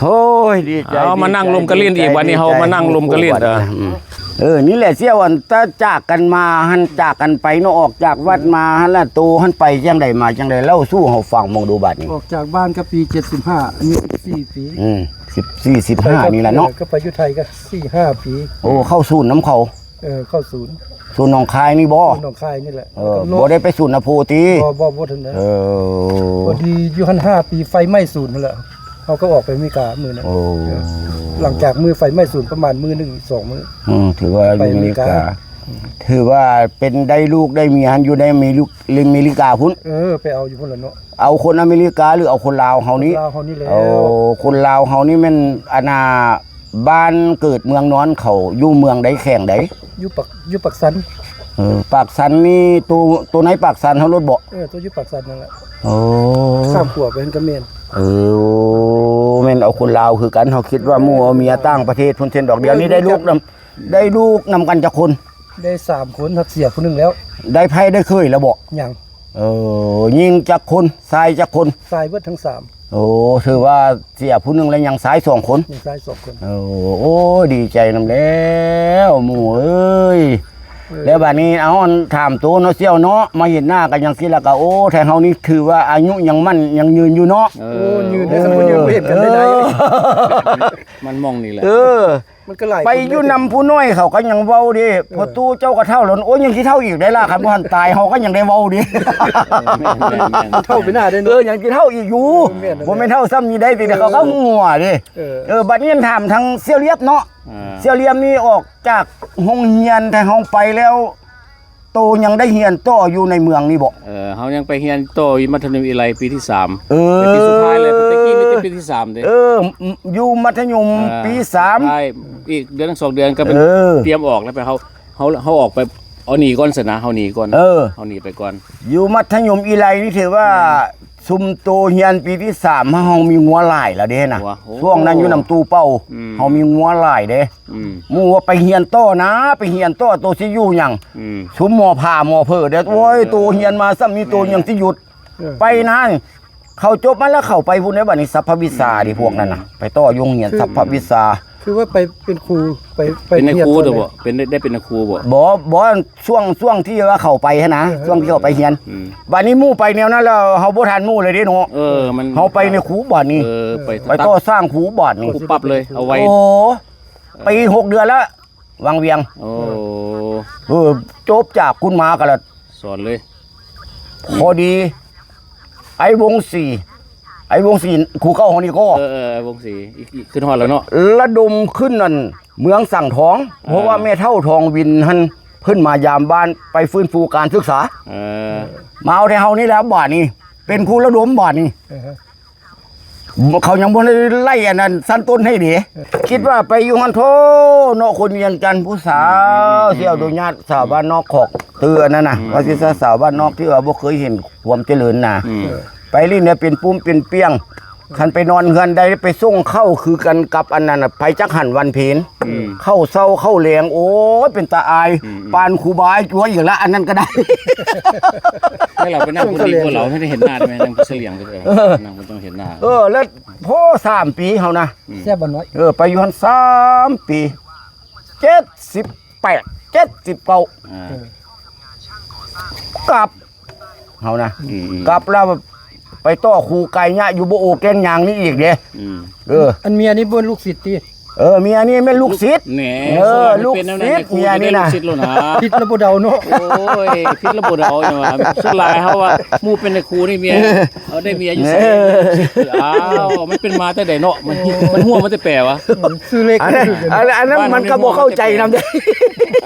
ໂອ້ຍ ດີໃຈ ເອົາ ດີໃຈ ມານັ່ງລົມກັນຫຼິ້ນອີກ ດີໃຈ ບາດນີ້ເຮົາ ດີໃຈ ມານັ່ງລົມກັນຫຼິ້ນ ເອີ ເອີ ນີ້ແຫຼະ ສ່ຽວ ອັນ ຕາຈາກກັນມາຫັ້ນ ຈາກກັນໄປເນາະ ອອກຈາກວັດມາຫັ້ນລະ ໂຕຫັ້ນໄປຈັ່ງໃດມາຈັ່ງໃດ ເລົ່າສູ່ເຮົາຟັງເບິ່ງດູບາດນີ້. ອອກຈາກບ້ານກໍປີເຈັດສິບຫ້າ ອາຍຸສິບສີ່ປີ ອືມ ສິບສີ່ ສິບຫ້ານີ້ແຫຼະເນາະ ກໍໄປຢູ່ໄທກໍສີ່ຫ້າປີ. ໂອ້ ເຂົ້າສູນນຳເຂົາ. ເອີ ເຂົ້າສູນ ສູນໜອງຄາຍນີ້ບໍ່? ສູນໜອງຄາຍນີ້ແຫຼະ. ເອີ ບໍ່ໄດ້ໄປສູນນາໂພຕິ? ບໍ່ ບໍ່ ບໍ່ທັນໄດ້. ເອີ ພໍດີຢູ່ຫັ້ນຫ້າປີ ໄຟໄໝ້ສູນຫັ້ນແຫຼະ. ເຮົາກໍອອກໄປອາເມລິກາມື້ນັ້ນ. ໂອ້ ຫຼັງຈາກມື້ໄຟໄໝ້ສູນປະມານມື້ໜຶ່ງສອງມື້. ອືມ ຖືວ່າຢູ່ອາເມລິກາ ໄປອາເມລິກາ ອືມ ຖືວ່າເປັນໄດ້ລູກໄດ້ເມຍຫັ້ນ ຢູ່ໃນອາເມລິ ເມລິກາພຸ້ນ. ເອີ ໄປເອົາຢູ່ພຸ້ນລະເນາະ. ເອົາຄົນອາເມລິກາ ຫຼື ເອົາຄົນລາວເຮົານີ້? ຄົນລາວເຮົານີ້ແຫຼະ. ໂອ້ ຄົນລາວເຮົານີ້ແມ່ນ ອັນນ່າ ບ້ານເກີດເມືອງນອນ ເຂົາຢູ່ເມືອງໃດ ແຂວງໃດ? ຢູ່ປາກ ຢູ່ປາກຊັນ. ເອີ ປາກຊັນນີ້ ໂຕ ໂຕໃນປາກຊັນເຮົາໂລດບໍ? ເອີ ໂຕຢູ່ປາກຊັນນັ້ນແຫຼະ. ໂອ້ ຂ້າມຂົວໄປຫັ້ນກໍແມ່ນ. ເອີ ແມ່ນເອົາຄົນລາວຄືກັນ. ເຮົາຄິດວ່າໝູ່ເອົາເມຍຕ່າງປະເທດພຸ້ນເຊັ່ນດອກ. ດຽວນີ້ໄດ້ລູກນຳ ໄດ້ລູກນຳກັນຈັກຄົນ? ໄດ້ສາມຄົນ ຮັກເສຍຜູ້ໜຶ່ງແລ້ວ. ໄດ້ໃພ້ໄດ້ເຂີຍແລ້ວບໍ? ຍັງ. ເອີ ຍິງຈັກຄົນ? ຊາຍຈັກຄົນ? ຊາຍເບິດທັງສາມ. ໂອ້ ຖືວ່າເສຍຜູ້ໜຶ່ງແລ້ວ ຍັງຊາຍສອງຄົນ. ຍັງຊາຍສອງຄົນ. ໂອ້ ໂອ້ ດີໃຈນຳແລ້ວໝູ່ເອີຍ. ເອີ ແລ້ວບາດນີ້ ເອົາ ອັນ ຖາມໂຕເນາະ ສ່ຽວເນາະ ມາເຫັນໜ້າກັນຈັ່ງຊີ້ລະກະ ໂອ້ ແທ້ເຮົານີ້ຖືວ່າອາຍຸຍັງໝັ້ນຍັງຍືນຢູ່ເນາະ. ເອີ ໂອ້ ຍືນເດ້. ເອີ ສຳມຸດຍັງບໍ່ເຫັນກັນໄດ້. ເອີ ມັນໝ່ອງນີ້ແຫຼະ. ເອີ ມັນກໍຫຼາຍ ໄປຢູ່ນຳຜູ້ນ້ອຍເຂົາກໍຍັງເວົ້າເດ້. ເອີ ພໍຕູ້ເຈົ້າກໍເຖົ້າແລ້ວ ໂອ້ຍ ຍັງຊິເຖົ້າອີກໄດ້ລະ ຄັນບໍ່ທັນຕາຍເຮົາກໍຍັງໄດ້ເວົ້າເດ້. ເອີ ແມ່ນໆໆ ເຖົ້າໄປໜ້າເດ້ເນາະ. ເອີ ຍັງຊິເຖົ້າອີກຢູ່. ເອີ ແມ່ນໆ ບໍ່ແມ່ນເຖົ້າຊ່ຳນີ້ໄດ້ຕິ ເອີ ເຂົາກໍຫົວເດ້. ເອີ ເອີ ບັດນີ້ຖາມທາງສ່ຽວລຽບເນາະ. ອ່າ ສ່ຽວລຽບນີ້ອອກຈາກໂຮງຮຽນແຕ່ເຮົາໄປແລ້ວ ໂຕຍັງໄດ້ຮຽນຕໍ່ຢູ່ໃນເມືອງນີ້ບໍ? ເອີ ເຮົາຍັງໄປຮຽນຕໍ່ຢູ່ມັດທະຍົມອີໄລປີທີສາມ. ເອີ ເປັນປີສຸດທ້າຍແລ້ວ ແຕ່ກີ້ມີແຕ່ປີທີສາມເດ້. ເອີ ຢູ່ມັດທະຍົມ ອ່າ ປີສາມ ທ້າຍ ອີກເດືອນສອງເດືອນກໍເປັນ ເອີ ຕຽມອອກແລ້ວ. ໄປ ເຮົາ ເຮົາ ເຮົາອອກໄປ ເອົາໜີກ່ອນຊັ້ນນະ ເຮົາໜີກ່ອນ. ເອີ ເຮົາໜີໄປກ່ອນ. ຢູ່ມັດທະຍົມອີໄລນີ້ຖືວ່າ ແມ່ນ ຊຸມໂຕຮຽນປີທີສາມ ເຮົາມີງົວຫຼາຍແລ້ວເດ້ນະ. ໂອ້ ຊ່ວງນັ້ນຢູ່ນຳຕູ້ເປົ່າ ອືມ ເຮົາມີງົວຫຼາຍເດ້. ອືມ ໝູ່ວ່າໄປຮຽນຕໍ່ນະ ໄປຮຽນຕໍ່ ໂຕຊິຢູ່ຫຍັງ? ອືມ ຊຸມໝໍພາໝໍເຜີເດ້. ເອີ ໂອ້ຍ ໂຕຮຽນມາສ່ຳນີ້ ແມ່ນ ໂຕຍັງຊິຢຸດ? ເອີ ໄປນະ ເຂົາຈົບມາແລ້ວ ເຂົາໄປພຸ້ນເດ້. ບັດນີ້ສັບພະວິຊາເດ້ ອືມ ພວກນັ້ນນະ ໄປຕໍ່ຢູ່ໂຮງຮຽນ ຄື ສັບພະວິຊາ. ຄືວ່າໄປເປັນຄູ ໄປ ໄປ ເປັນນາຍຄູເດີບໍ? ເປັນ ໄດ້ເປັນນາຍຄູບໍ? ບໍ່ ບໍ່ ຊ່ວງ ຊ່ວງທີ່ວ່າເຂົາໄປຫັ້ນນະ ເອີ ຊ່ວງທີ່ເຂົາໄປຮຽນ. ອືມ ບາດນີ້ໝູ່ໄປແນວນັ້ນແລ້ວ ເຮົາບໍ່ທັນໝູ່ເລີຍເດ້ເນາະ. ເອີ ມັນ ເຮົາໄປໃນຄູບາດນີ້. ເອີ ໄປ ໄປຕໍ່ສ້າງຄູບາດນີ້ ຄູປັບເລີຍ ເອົາໄວ. ໂອ້ ເອີ ໄປຫົກເດືອນແລ້ວ ວັງວຽງ. ໂອ້ ເອີ ຈົບຈາກພຸ້ນມາກໍລະ ສອນເລີຍ. ພໍດີ ໄອ້ວົງສີ ໄອ້ວົງສີ ຄູເກົ່າເຮົານີ້ກໍ ເອີ ເອີ ວົງສີ ອີກ ອີກ ຂຶ້ນຮອດແລ້ວເນາະ. ລະດົມຂຶ້ນນັ້ນ ເມືອງສັງທອງ ເອີ ເພາະວ່າແມ່ເຖົ້າທອງວິນຫັ້ນ ເພິ່ນມາຢາມບ້ານ ໄປຟື້ນຟູການສຶກສາ. ເອີ ມາເອົາແຕ່ເຮົານີ້ແຫຼະບາດນີ້ ເປັນຜູ້ລະດົມບາດນີ້. ເອີ ເຂົາຍັງບໍ່ໄດ້ໄລ່ອັນນັ້ນຊັ້ນຕົ້ນໃຫ້ເດ້. ເອີ ຄິດວ່າໄປຢູ່ຫັ້ນໂທ້ເນາະ ຄົນວຽງຈັນ ຜູ້ສາວ ອືມ ສ່ຽວດຸຍາດ ສາວບ້ານນອກຂອກ ເຕືອນັ້ນນະ ອືມ ວ່າຊິຊະ ສາວບ້ານນອກທີ່ວ່າບໍ່ເຄີຍເຫັນຄວາມຈະເລີນນະ. ອືມ ເອີ ໄປຫຼິ້ນແນວເປັນປຸ້ມເປັນປຽງ ຄັນໄປນອນເຮືອນໃດ ໄປສົ່ງເຂົ້າຄືກັນກັບອັນນັ້ນນະ ໄປຈັກຫັນວັນເພັນ ອືມ ເຂົ້າເຊົ້າເຂົ້າແລງ ໂອ້ຍ ເປັນຕາອາຍ ອືມ ປານຄູບາອ້າຍຈົວອີກລະ ອັນນັ້ນກໍໄດ້. ໃຫ້ລາວໄປນັ່ງຜູ້ດີກວ່າລາວ ໃຫ້ໄດ້ເຫັນໜ້າໄດ້ໄໝ? ນັ່ງຜູ້ສະຫຼຽງ ເອີ ນັ່ງບໍ່ຕ້ອງເຫັນໜ້າ. ເອີ ແລ້ວພໍສາມປີເຮົານະ ອືມ ແຊບບໍ່ນ້ອຍ? ເອີ ໄປຢູ່ຫັ້ນສາມປີ ເຈັດສິບແປດ ເຈັດສິບເກົ້າ ອ່າ ເອີ ກັບ ເຮົານະ ອືມໆ ກັບແລ້ວໄປຕໍ່ຄູໄກຍະຢູ່ບໍ່ໂອແກ້ງຍາງນີ້ອີກເດ້. ອືມ ເອີ ອັນເມຍນີ້ບໍ່ລູກສິດຕິ? ເອີ ເມຍນີ້ແມ່ນລູກສິດ. ແນ່ ເອີ ລູກສິດເມຍນີ້ນະ ຜິດລະບໍ່ເດົາເນາະ. ໂອ້ຍ ຜິດລະບໍ່ເດົາຫຍັງວະ ສ່ວນຫຼາຍເຮົາວ່າໝູ່ເປັນນາຍຄູນີ້ເມຍ ເອີ ເອົາໄດ້ເມຍຢູ່ໃສ? ອ້າວ ມັນເປັນມາແຕ່ໃດເນາະ? ມັນ ມັນຫົວມາແຕ່ແປວະ? ຊື່ເລັກ ອັນນັ້ນ ອັນນັ້ນມັນກໍບໍ່ເຂົ້າໃຈນຳເດ້.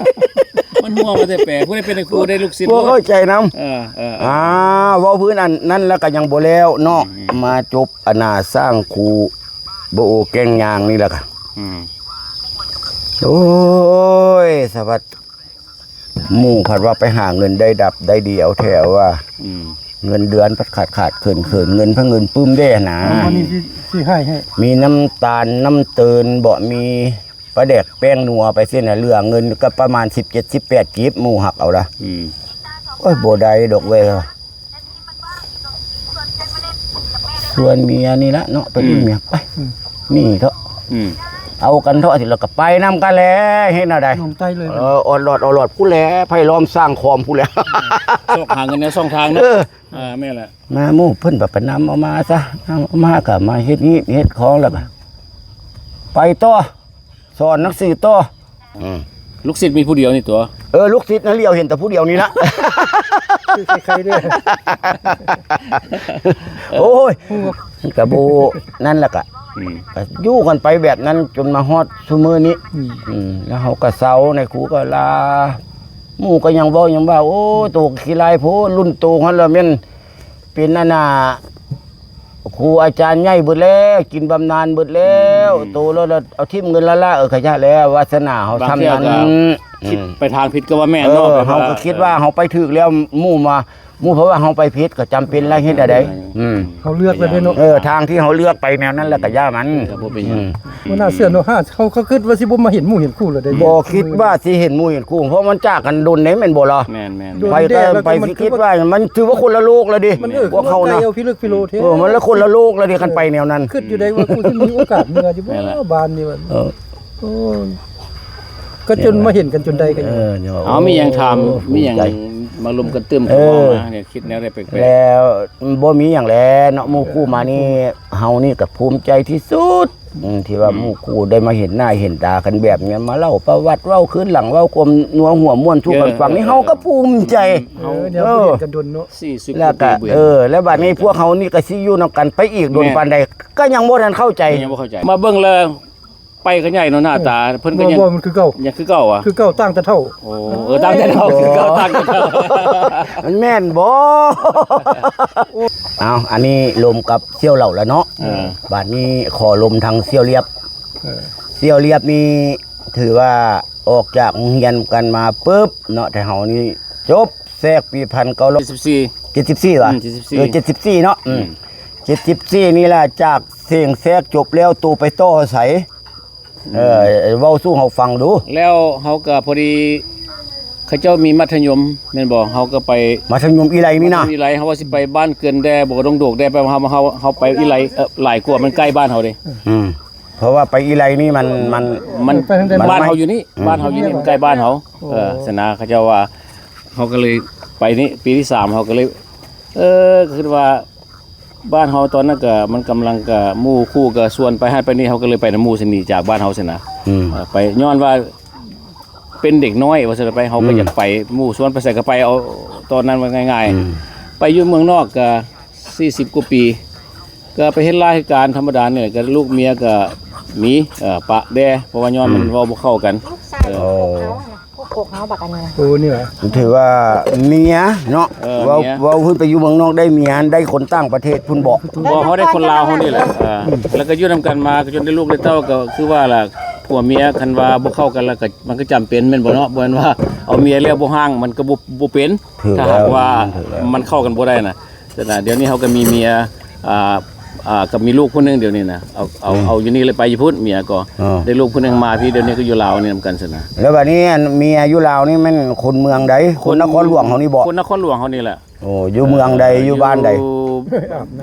ມັນຫົວມາແຕ່ແປ ຜູ້ໃດເປັນນາຍຄູໄດ້ລູກສິດ ບໍ່ເຂົ້າໃຈນຳ. ເອີ ເອີ ອ່າ ເວົ້າພື້ນອັນນັ້ນແລ້ວກໍຍັງບໍ່ແລ້ວເນາະ. ອືມ ມາຈົບອັນນ່າສ້າງຄູບໍ່ໂອແກ້ງຍາງນີ້ແຫຼະກະ ອືມ ໂອ້ຍ ສະຫວັດ ໝູ່ພັດວ່າໄປຫາເງິນໄດ້ດັບໄດ້ດີເອົາແທ້ວ່າ ອືມ ເງິນເດືອນພັດຂາດໆເຂີນໆ ເງິນພັດເງິນປຶ້ມເດ້ນະ. ອັນນີ້ຊິ ຊິໃຫ້ ໃຫ້ ມີນ້ຳຕານນ້ຳເຕີນເບາະ ມີປາແດກແປ້ງນົວໄປຊີ້ນະ ເຫຼືອເງິນກໍປະມານສິບເຈັດ ສິບແປດກີບ ໝູ່ຫັກເອົາລະ. ອືມ ໂອ້ຍ ບໍ່ໄດ້ດອກເວີຍ ຊວນເມຍນີ້ລະເນາະ ໄປຫຼິ້ນເມຍ ອືມ ໄປ ອືມ ໜີເຖາະ ອືມ ເອົາກັນເຖາະ ແລ້ວກໍໄປນຳກັນແຫຼະ ເຮັດແນວໃດ ລອງໃຕ້ເລີຍ ເອີ ອອດຫຼອດ ອອດຫຼອດພຸ້ນແຫຼະ ໄຜລ້ອມສ້າງຄອມພຸ້ນແຫຼະ ຊອກຫາເງິນແນວຊ່ອງທາງເນາະ. ເອີ ເອີ ແມ່ນແຫຼະ ມາໝູ່ເພິ່ນກໍໄປນຳເອົາມາຊະ ນຳເອົາມາກໍມາເຮັດຮີດເຮັດຄອງ ແລ້ວກໍໄປຕໍ່ ສອນໜັງສືຕໍ່. ອືມ ລູກສິດມີຜູ້ດຽວນີ້ຕົວະ? ເອີ ລູກສິດນັ້ນຫຼຽວເຫັນແຕ່ຜູ້ດຽວນີ້ລະ. ຄືໃຄໆເດ້. ໂອ້ຍ ມັນກະບໍ່ນັ້ນລະກະ ອືມ ກໍຢູ່ກັນໄປແບບນັ້ນຈົນມາຮອດຊຸມື້ນີ້ ອືມ ອືມ ແລ້ວເຮົາກໍເຊົາ ນາຍຄູກໍລາ ໝູ່ກໍຍັງເວົ້າ ຍັງວ່າ ໂອ້ ໂຕຂີ້ຮ້າຍໂພດ ລຸ້ນໂຕຫັ້ນລະແມ່ນ ເປັນອັນນ່າ ຄູອາຈານໃຫຍ່ເບິດແລ້ວ ກິນບຳນານເບິດແລ້ວ ອືມ ໂຕແລ້ວ ແລ້ວເອົາຖິ້ມເງິນລ້າໆ ເອີ ຂະຍະແລ້ວ ວາສະໜາເຮົາຊ່ຳນັ້ນ ບາງເທື່ອກໍ ອືມ ຄິດໄປທາງຜິດກໍວ່າແມ່ນເນາະ ເອີ ແບບວ່າ ເຮົາກໍຄິດວ່າເຮົາໄປຖືກແລ້ວ ໝູ່ມາ ໝູ່ເພາະວ່າເຮົາໄປຜິດກໍຈຳເປັນແລ້ວ ເຮັດແນວໃດ ອືມ ເຮົາເລືອກໄປເດ້ເນາະ ເອີ ທາງທີ່ເຮົາເລືອກໄປແນວນັ້ນແຫຼະ ກໍຢ່າມັນ ກໍບໍ່ເປັນຫຍັງ ອືມ ຫົວໜ້າເຊື່ອເນາະ ເຮົາ ເຮົາກໍຄິດວ່າຊິບໍ່ມາເຫັນໝູ່ເຫັນຄູ່ແລ້ວເດ້ ບໍ່ຄິດວ່າຊິເຫັນໝູ່ເຫັນຄູ່ ເພາະມັນຈາກກັນດົນເດ້ ແມ່ນບໍ່ລະ? ແມ່ນໆ ໃຜກໍ ໃຜຊິຄິດວ່າມັນຖືວ່າຄົນລະໂລກແລ້ວເດ້ ມັນ ເອີ ພວກເຮົານະ ເອົາພິລຶກພິໂລເດ້ ເອີ ມັນລະຄົນລະໂລກແລ້ວເດ້ ຄັນໄປແນວນັ້ນ ຄິດຢູ່ໄດ້ວ່າກູຊິມີໂອກາດເມືອຢູ່ບໍ່ ບ້ານນີ້ວ່າ ເອີ ກໍຈົນມາເຫັນກັນຈົນໄດ້ກໍ ເອີ ເນາະ ເອົາ ມີຫຍັງຖາມ ໂອ້ ມີຫຍັງ ພູມໃຈ ມາລົມກັນຕື່ມ ເອີ ເຂົ້າມາ ຄິດແນວໃດແປກໆ ແລ້ວບໍ່ມີຫຍັງແຫຼະເນາະ ໝູ່ຄູ່ມານີ້ ເຮົານີ້ກໍພູມໃຈທີ່ສຸດ ອືມ ທີ່ວ່າ ອືມ ໝູ່ຄູ່ໄດ້ມາເຫັນໜ້າເຫັນຕາກັນແບບນີ້ ມາເລົ່າປະຫວັດ ເວົ້າຄືນຫຼັງ ເວົ້າຄວາມນົວຫົວມ່ວນສູ່ກັນຟັງນີ້ ເອີ ເຮົາກໍພູມໃຈ ເອີ ເຮົາ ເອີ ເຮົາເຫັນກັນດົນເນາະ ສີ່ສິບ ແລ້ວກໍ ກວ່າປີ ເອີ ແລ້ວບັດນີ້ພວກເຮົານີ້ກໍຊິຢູ່ນຳກັນໄປອີກດົນປານໃດ ກໍຍັງບໍ່ທັນເຂົ້າໃຈ ຍັງບໍ່ເຂົ້າໃຈ ມາເບິ່ງແລ້ວ ໄປກໍໃຫຍ່ເນາະ ໜ້າຕາເພິ່ນກໍຍັງ ບໍ່ ບໍ່ ມັນຄືເກົ່າ ຍັງຄືເກົ່າຫວາ ຄືເກົ່າ ຕ່າງແຕ່ເຖົ້າ ໂອ້ ເອີ ຕ່າງແຕ່ເຖົ້າ ຄືເກົ່າ ຕ່າງແຕ່ເຖົ້າ ມັນແມ່ນບໍ່? ເອົາ ອັນນີ້ລົມກັບສ່ຽວເຫຼົ່າແລ້ວເນາະ ເອີ ບາດນີ້ຂໍລົມທາງສ່ຽວລຽບ ເອີ ສ່ຽວລຽບນີ້ຖືວ່າອອກຈາກໂຮງຮຽນກັນມາປຶບເນາະ ແຕ່ເຮົານີ້ຈົບແຊກປີພັນເກົ້າຮ້ອຍ ເຈັດສິບສີ່ ເຈັດສິບສີ່ຫວາ ອືມ ເຈັດສິບສີ່ ເອີ ເຈັດສິບສີ່ເນາະ ອືມ ອືມ ເຈັດສິບສີ່ນີ້ລະ ຈາກເສັງແຊກຈົບແລ້ວ ໂຕໄປຕໍ່ໃສ? ເອີ ເວົ້າສູ່ເຮົາຟັງດູ. ແລ້ວເຮົາກໍພໍດີ ເຂົາເຈົ້າມີມັດທະຍົມແມ່ນບໍ່? ເຮົາກໍໄປ ມັດທະຍົມອີໄລນີ້ນະ ອີໄລ ເຮົາວ່າຊິໄປບ້ານເກີນແດ່ ບໍ່ ດົງໂດກແດ່ ໄປ ເຮົາ ເຮົາ ເຮົາໄປອີໄລ ເອີ ຫຼາຍກວ່າ ມັນໃກ້ບ້ານເຮົາເດ້. ອືມ ເພາະວ່າໄປອີໄລນີ້ມັນ ມັນ ມັນ ມັນ ບ້ານເຮົາຢູ່ນີ້ ອືມ ບ້ານເຮົາຢູ່ນີ້ ມັນໃກ້ບ້ານເຮົາ. ເອີ ສະນະ ເຂົາເຈົ້າວ່າ ເຮົາກໍເລີຍໄປນີ້ ປີທີສາມ ເຮົາກໍເລີຍ ເອີ ກໍຄິດວ່າ ບ້ານເຮົາຕອນນັ້ນກະ ມັນກຳລັງກະ ໝູ່ຄູ່ກະຊວນໄປຫັ້ນໄປນີ້ ເຮົາກໍເລີຍໄປນຳໝູ່ຊະນີ້ ຈາກບ້ານເຮົາຊະນະ ອືມ ເອີ ໄປ ຍ້ອນວ່າເປັນເດັກນ້ອຍວ່າຊັ້ນໄປ ເຮົາກໍ ອືມ ຢາກໄປ ໝູ່ຊວນໄປໃສກໍໄປເອົາ ຕອນນັ້ນວ່າງ່າຍໆ ອືມ ໄປຢູ່ເມືອງນອກກະສີ່ສິບກວ່າປີ ກໍໄປເຮັດລາຍເຮັດການທຳມະດານີ້ແຫຼະ ກໍລູກເມຍກໍມີ ເອີ ປະແດ່ ເພາະວ່າຍ້ອນມັນ ອືມ ເວົ້າບໍ່ເຂົ້າກັນ ລູກຊາຍ ເອີ ຂອງເຮົາຫັ້ນນະ ພວກເຮົາບັກອັນນີ້ນະ ໂອ້ ນີ້ຫວາ ຖືວ່າເມຍເນາະ ເອີ ເວົ້າ ເມຍ ເວົ້າເພິ່ນໄປຢູ່ເມືອງນອກໄດ້ເມຍ ໄດ້ຄົນຕ່າງປະເທດພຸ້ນບໍ? ບໍ່ ເຮົາໄດ້ຄົນລາວເຮົານີ້ແຫຼະ ເອີ ແລ້ວກໍຢູ່ນຳກັນມາ ກໍຈົນໄດ້ລູກໄດ້ເຕົ້າ ກໍຄືວ່າລະ ຜົວເມຍຄັນວ່າບໍ່ເຂົ້າກັນລະ ກໍມັນກໍຈຳເປັນແມ່ນບໍ່ເນາະ ບໍ່ແມ່ນວ່າເອົາເມຍແລ້ວບໍ່ຮ້າງ ມັນກໍບໍ່ ບໍ່ເປັນ ຖືກ ຖ້າຫາກວ່າ ແລ້ວ ມັນເຂົ້າກັນບໍ່ໄດ້ນະ. ແຕ່ດຽວນີ້ເຮົາກໍມີເມຍ ອ່າ ອ່າ ກໍມີລູກຜູ້ໜຶ່ງດຽວນີ້ນະ ເອົາ ເອົາ ອືມ ເອົາຢູ່ນີ້ແລ້ວໄປຢູ່ພຸ້ນ ເມຍກໍ ເອີ ໄດ້ລູກຜູ້ໜຶ່ງມາພີ້ ດຽວນີ້ກໍຢູ່ລາວນີ້ນຳກັນຊັ້ນນະ. ແລ້ວບັດນີ້ອັນເມຍຢູ່ລາວນີ້ແມ່ນຄົນເມືອງໃດ? ຄົນນະຄອນຫຼວງເຮົານີ້ບໍ? ຄົນນະຄອນຫຼວງເຮົານີ້ແຫຼະ. ໂອ້ ຢູ່ເມືອງໃດ? ເອີ ຢູ່ບ້ານໃດ?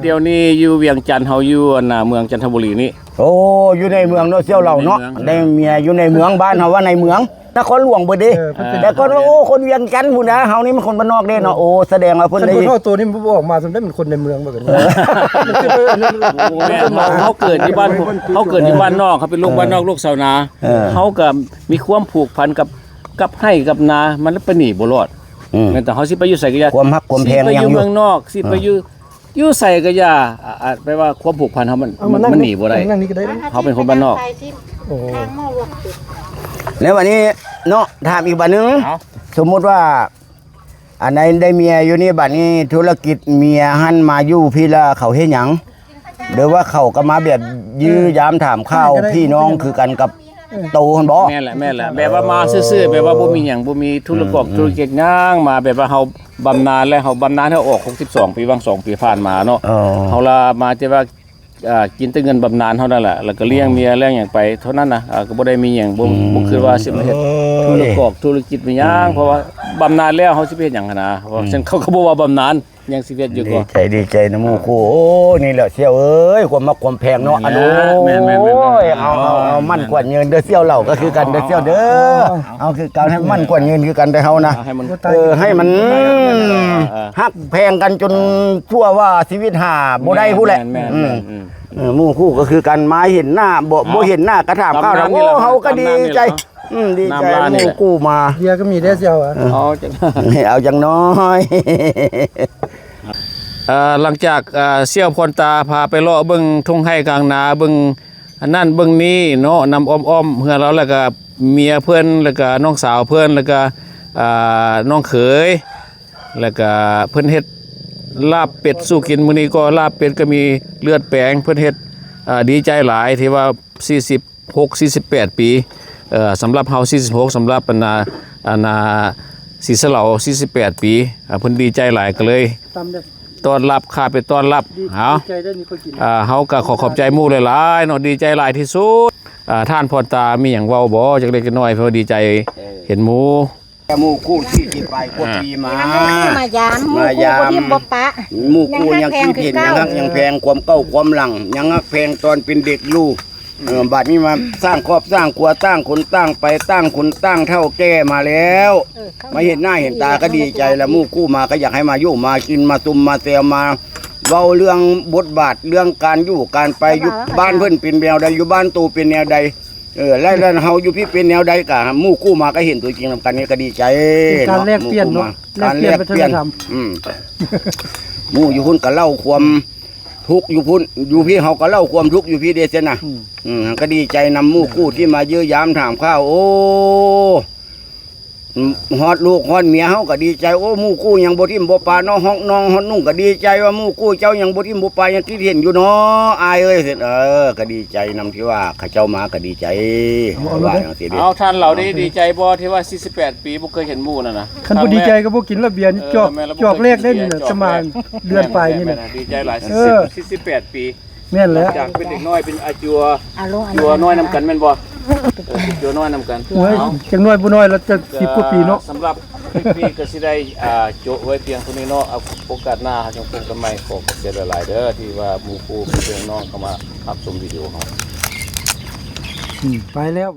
ຢູ່ ດຽວນີ້ຢູ່ວຽງຈັນ ເຮົາຢູ່ອັນນ່າ ເມືອງຈັນທະບູລີນີ້. ໂອ້ ຢູ່ໃນເມືອງເນາະ ສ່ຽວເຫຼົ່າເນາະ ຢູ່ໃນເມືອງ ໄດ້ເມຍຢູ່ໃນເມືອງ ບ້ານເຮົາວ່າໃນເມືອງ ນະຄອນຫຼວງເບິດເດ້ ເອີ ເພິ່ນເປັນ ແຕ່ກ່ອນວ່າ ໂອ້ ຄົນວຽງຈັນພຸ້ນນະ ເຮົານີ້ມັນຄົນບ້ານນອກເດ້ເນາະ ໂອ້ ສະແດງວ່າເພິ່ນໄດ້ ຄັນຜູ້ເຖົ້າໂຕນີ້ມັນບໍ່ອອກມາ ສ່ຳໃດມັນຄົນໃນເມືອງເບິດກັນ ເອີ ແມ່ນ ເຮົາ ເຮົາເກີດຢູ່ບ້ານ ເຮົາເກີດຢູ່ບ້ານນອກ ເຮົາເປັນລູກ ເອີ ບ້ານນອກ ລູກຊາວນາ ເອີ ເຮົາກໍມີຄວາມຜູກພັນກັບ ກັບໄຮ່ກັບນາ ມັນປະນີບໍ່ລອດ ອືມ ແມ່ນແຕ່ເຮົາຊິໄປຢູ່ໃສກໍຢ່າ ຄວາມຮັກຄວາມແພງຍັງຢູ່ ຊິໄປຢູ່ເມືອງນອກ ຊິໄປຢູ່ ເອີ ຢູ່ໃສກໍຢ່າ ອາ ອາ ແປວ່າຄວາມຜູກພັນເຮົາມັນ ເອົາ ມັນ ມານັ່ງ ມັນໜີບໍ່ໄດ້ ມານັ່ງນີ້ກໍໄດ້ ເຮົາເປັນຄົນບ້ານນອກ ໂອ້ ແລ້ວບັດນີ້ເນາະ ຖາມອີກບັດໜຶ່ງ ເອົາ ສົມມຸດວ່າ ອັນໃດໄດ້ເມຍຢູ່ນີ້ ບັດນີ້ທຸລະກິດເມຍຫັ້ນມາຢູ່ພີ້ລະ ເຂົາເຮັດຫຍັງ? ຫຼືວ່າເຂົາກໍມາແບບຢ້ຽມຢາມຖາມຂ່າວ ພີ່ນ້ອງຄືກັນກັບ ໂຕຫັ້ນບໍ? ແມ່ນແຫຼະ ແມ່ນແຫຼະ ແບບວ່າມາຊື່ໆ ແບບວ່າບໍ່ມີຫຍັງ ບໍ່ມີທຸລະກອບ ອືມ ທຸລະກິດຫຍັງ ມາແບບວ່າເຮົາບຳນານແລ້ວ ເຮົາບຳນານ ເຮົາອອກຫົກສິບສອງປີ ຫວ່າງສອງປີຜ່ານມາເນາະ ເອີ ເຮົາລະມາແຕ່ວ່າ ອ່າ ກິນແຕ່ເງິນບຳນານເຮົານັ້ນແຫຼະ ແລ້ວກໍລ້ຽງເມຍລ້ຽງຫຍັງໄປເທົ່ານັ້ນນະ ອ່າ ກໍບໍ່ໄດ້ມີຫຍັງ ບໍ່ ອືມ ບໍ່ຄິດວ່າຊິມາເຮັດ ເອີ ທຸລະກອບທຸລະກິດມີຫຍັງ ອືມ ເພາະວ່າບຳນານແລ້ວ ເຮົາຊິໄປເຮັດຫຍັງຫັ້ນນະ ເພາະວ່າ ອືມ ເຊິ່ງເຂົາກໍບໍ່ວ່າບຳນານ ຍັງຊິເຮັດຢູ່ກໍ ດີໃຈ ດີໃຈນຳໝູ່ຄູ່ ໂອ້ຍ ນີ້ແຫຼະສ່ຽວເອີຍ ຄວາມຮັກຄວາມແພງເນາະ ອັນ ໂອ້ ແມ່ນໆໆໆ ເອົາ ເອົາ ເອົາ ໝັ້ນຂວັນຍືນເດີ ສ່ຽວເຫຼົ່າກໍຄືກັນເດີ ສ່ຽວເດີ ເອົາ ເອົາຄືກັນ ໃຫ້ໝັ້ນຂວັນຍືນຄືກັນເດີ ເຮົານະ ເອີ ໃຫ້ມັນ ເອີ ເອີ ເອີ ຮັກແພງກັນຈົນທົ່ວວ່າຊີວິດຫາບໍ່ໄດ້ພຸ້ນແຫຼະ ແມ່ນໆໆໆ ອືມ ເອີ ໝູ່ຄູ່ກໍຄືກັນ ມາເຫັນໜ້າ ບໍ່ ບໍ່ເຫັນໜ້າກໍຖາມຂ່າວ ໂອ້ ເຮົາກໍດີໃຈ ອືມ ດີໃຈ ໝູ່ຄູ່ມາ ເບຍກໍມີເດ້ ຊິເອົາ ເອີ ເອົາຈັກ ເອົາຈັກໜ້ອຍ. ເອີ ຫຼັງຈາກ ເອີ ສ່ຽວພອນຕາພາໄປເລາະເບິ່ງທົ່ງໄຮ່ກາງນາ ເບິ່ງອັນນັ້ນເບິ່ງນີ້ເນາະ ນຳອ້ອມໆເຮືອນລາວ ແລ້ວກະເມຍເພິ່ນ ແລ້ວກະນ້ອງສາວເພິ່ນ ແລ້ວກະ ອ່າ ນ້ອງເຂີຍ ແລ້ວກະເພິ່ນເຮັດລາບເປັດສູ່ກິນ ມື້ນີ້ກໍລາບເປັດກໍມີເລືອດແປງ ເພິ່ນເຮັດ ອ່າ ດີໃຈຫຼາຍທີ່ວ່າ ສີ່ສິບຫົກ ສີ່ສິບແປດປີ ເອີ ສຳລັບເຮົາ ສີ່ສິບຫົກ ສຳລັບອັນນາ ອັນນາ ສີສະເຫຼົາ ສີ່ສິບແປດປີ ອ່າ ເພິ່ນດີໃຈຫຼາຍ ກໍເລີຍຕ້ອນຮັບ ຂ້າໄປຕ້ອນຮັບ. ເຮົາ ເຮົາກໍຂໍຂອບໃຈໝູ່ຫຼາຍໆເນາະ ດີໃຈຫຼາຍທີ່ສຸດ. ທ່ານພອນຕາມີຫຍັງເວົ້າບໍ່ ຈັກເລັກຈັກນ້ອຍ ເພາະວ່າດີໃຈເຫັນໝູ່. ໝູ່ຄູ່ ສີ່ສິບປາຍກວ່າປີມາ ມາຢາມ ໝູ່ຄູ່ບໍ່ຖິ້ມບໍ່ປະ ໝູ່ຄູ່ຍັງຄິດເຫັນ ຍັງຮັກຍັງແພງຄວາມເກົ່າຄວາມຫຼັງ ຍັງຮັກແພງຕອນເປັນເດັກຢູ່. ເອີ ບາດນີ້ມາສ້າງຄອບສ້າງຄົວ ຕ່າງຄົນຕ່າງໄປ ຕ່າງຄົນຕ່າງເຖົ້າແກ່ມາແລ້ວ ເອີ ມາເຫັນໜ້າເຫັນຕາກໍດີໃຈລະ ໝູ່ຄູ່ມາກໍຢາກໃຫ້ມາຢູ່ມາກິນ ມາຊຸມມາແຊວ ມາເວົ້າເລື່ອງບົດບາດ ເລື່ອງການຢູ່ການໄປ ຢູ່ບ້ານເພິ່ນເປັນແນວໃດ ຢູ່ບ້ານໂຕເປັນແນວໃດ ເອີ ແລ້ວເຮົາຢູ່ພີ້ເປັນແນວໃດ ກະໝູ່ຄູ່ມາກໍເຫັນຕົວຈິງນຳກັນ ນີ້ກໍດີໃຈເນາະ ການແລກປ່ຽນເນາະ ການແລກປ່ຽນວັດທະນະທຳ ອືມ ໝູ່ຢູ່ພຸ້ນກໍເລົ່າຄວາມ ທຸກຢູ່ພຸ້ນ ຢູ່ພີ້ເຮົາກໍເລົ່າຄວາມທຸກຢູ່ພີ້ເດ້ຊັ້ນນະ ອືມ ອືມ ກໍດີໃຈນຳໝູ່ຄູ່ທີ່ມາເຢ້ຍມຢາມຖາມຂ່າວ. ໂອ້ ຮອດລູກຮອດເມຍເຮົາກໍດີໃຈ ໂອ້ ໝູ່ຄູ່ຍັງບໍ່ຖິ້ມບໍ່ປະເນາະ ຮອດນ້ອງຮອດນຸ່ງກໍດີໃຈວ່າ ໝູ່ຄູ່ເຈົ້າຍັງບໍ່ຖິ້ມບໍ່ປະ ຍັງຄິດເຫັນຢູ່ເນາະ ອ້າຍເອີຍ. ເອີ ກໍດີໃຈນຳທີ່ວ່າເຂົາເຈົ້າມາກໍດີໃຈ ເອົາ ວ່າຈັ່ງຊີ້ເດ້. ເອົາ ທ່ານເລົ່າດີ ດີໃຈບໍ່ທີ່ວ່າ ສີ່ສິບແປດປີບໍ່ເຄີຍເຫັນໝູ່ນັ້ນນະ? ຄັນບໍ່ດີໃຈກໍບໍ່ກິນລະເບຍນີ້ ຈອກ ແມ່ນລະ ຈອກແລກໄດ້ນີ້ນະ ປະມານເດືອນປາຍນີ້ນະ ດີໃຈຫຼາຍ ສີ່ສິບ ສີ່ສິບແປດປີ. ແມ່ນແຫຼະ ຈາກເປັນເດັກນ້ອຍເປັນອາຈົວ ຈົວນ້ອຍນຳກັນແມ່ນບໍ່? ເອີ ເປັນຈົວນ້ອຍນຳກັນ. ໂອ້ຍ ເອົາ ຈັກໜ້ອຍບໍ່ນ້ອຍລະ ຈັກສິບກວ່າປີເນາະ. ສຳລັບຄລິບນີ້ກໍຊິໄດ້ ອ່າ ໂຈະໄວ້ພຽງເທົ່ານີ້ເນາະ ເອົາໂອກາດໜ້າເຮົາຈັ່ງພົບກັນໃໝ່. ຂໍຂອບໃຈຫຼາຍໆເດີ ທີ່ວ່າໝູ່ຄູ່ເພື່ອນນ້ອງເຂົ້າມາຮັບຊົມວິດີໂອເຮົາ. ອືມ ໄປແລ້ວ.